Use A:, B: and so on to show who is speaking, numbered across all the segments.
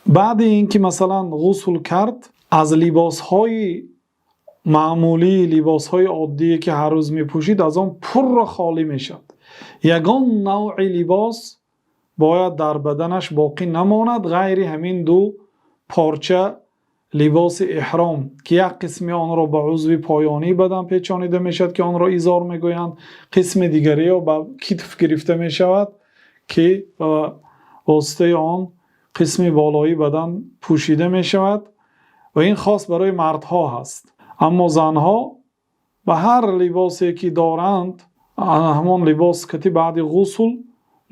A: Баъди ин ки, масалан, ғусл кард, аз либосҳои маъмулӣ, либосҳои оддие, ки ҳар рӯз мепӯшид, аз он пурра холӣ мешавад. Ягон навъи либос бояд дар баданаш боқӣ намонад, ғайри ҳамин ду порча либоси эҳром, ки як қисми онро ба узви поёнии бадан печонида мешавад, ки онро изор мегӯянд, қисми дигаре ба китф гирифта мешавад, ки ба воситаи он қисми болоии бадан пӯшида мешавад, ва ин хос барои мардҳо ҳаст. Аммо занҳо ба ҳар либосе ки доранд, ҳамон либос ки баъди ғусл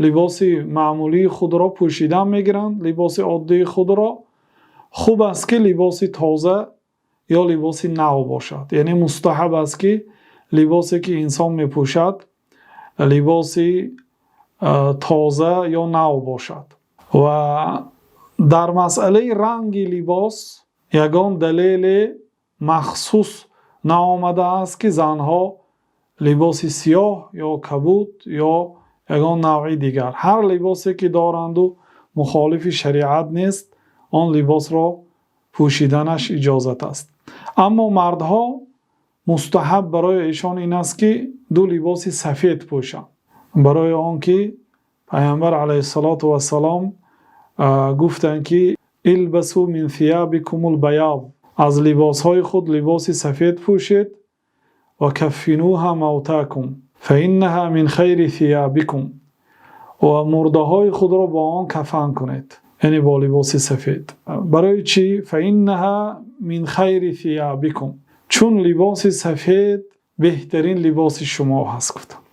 A: либоси маъмулии худро пӯшидан мегиранд, либоси оддии худро. Хуб аст, ки либоси тоза ё либоси нав бошад, яъне мустаҳаб аст, ки либосе ки инсон мепӯшад, либоси тоза ё нав бошад. Ва дар масъалаи ранги либос ягон далели махсус наомадааст, ки занҳо либоси сиёҳ ё кабуд ё ягон навъи дигар, ҳар либосе ки доранду мухолифи шариат нест, он либосро пӯшиданаш иҷозат аст. Аммо мардҳо, мустаҳаб барои эшон ин аст, ки ду либоси сафед пӯшанд, барои он ки Паёмбар алайҳиссалоту вассалом гуфтанд, ки البسوا من ثيابكم البياض, аз либосҳои худ либоси сафед пӯшед, وكفنوها موتاكم فإنها من خير ثيابكم, ва мурдаҳои худро бо он кафан кунед, яъне бо либоси сафед. Барои чӣ فإنها من خير ثيابكم? Чун либоси сафед беҳтарин либоси шумо ҳаст, гуфтанд.